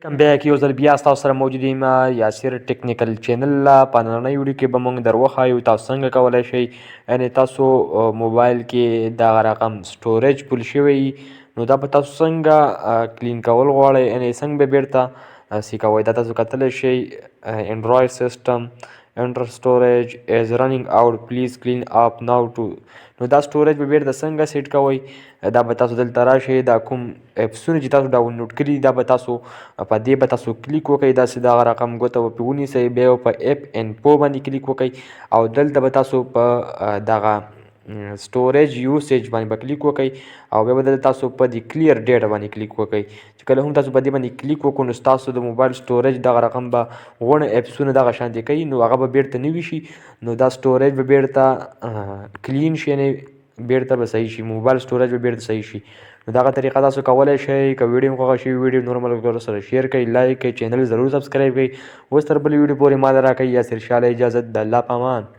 کم بیک یو ځل بیا تاسو سره موجود یم، یاسر ټیکنیکل چینل. په نننۍ ویډیو کې به موږ در وښایو تاسو څنګه کولی شئ، یعنې تاسو موبایل کې دغه رقم storage full شوی، نو دا به تاسو څنګه clean کول غواړئ، یعنې څنګه به بیرته سی کوئ. دا تاسو کتلی شئ، Android system enter storage is running out, please clean up now to. نو دا storage به بیرته څنګه سیټ کوئ؟ دا به تاسو دلته راشئ، دا کوم اپسونه چې تاسو ډاونلوډ کړي، دا به تاسو په دې به تاسو کلیک وکړئ. داسې دغه رقم ګوته به پرې ونیسئ، بیا په app info باندې کلیک وکړئ او دلته به تاسو په دغه storage usage باندې به کلیک وکړئ او بیا به دلته تاسو په دې clear data باندې کلیک وکړئ. چې کله هم تاسو په دې باندې کلیک وکړو، نو ستاسو د موبایل storage دغه رقم به غوڼه اپسونه دغه شان دي کوي، نو هغه به بیرته نوي شي، نو دا storage به بیرته clean شي، یعنې بیرته به صحیح شي، موبایل storage به بیرته صحیح شي. نو دغه طریقه تاسو کولی شئ. که ویډیو مو خوښه شي، ویډیو نور ملګرو سره share کړئ، like کړئ، چینل ضرور subscribe کړئ. اوس تر بلې ویډیو پورې ما له راکړئ یاسر شاه له اجازت. د الله په امان.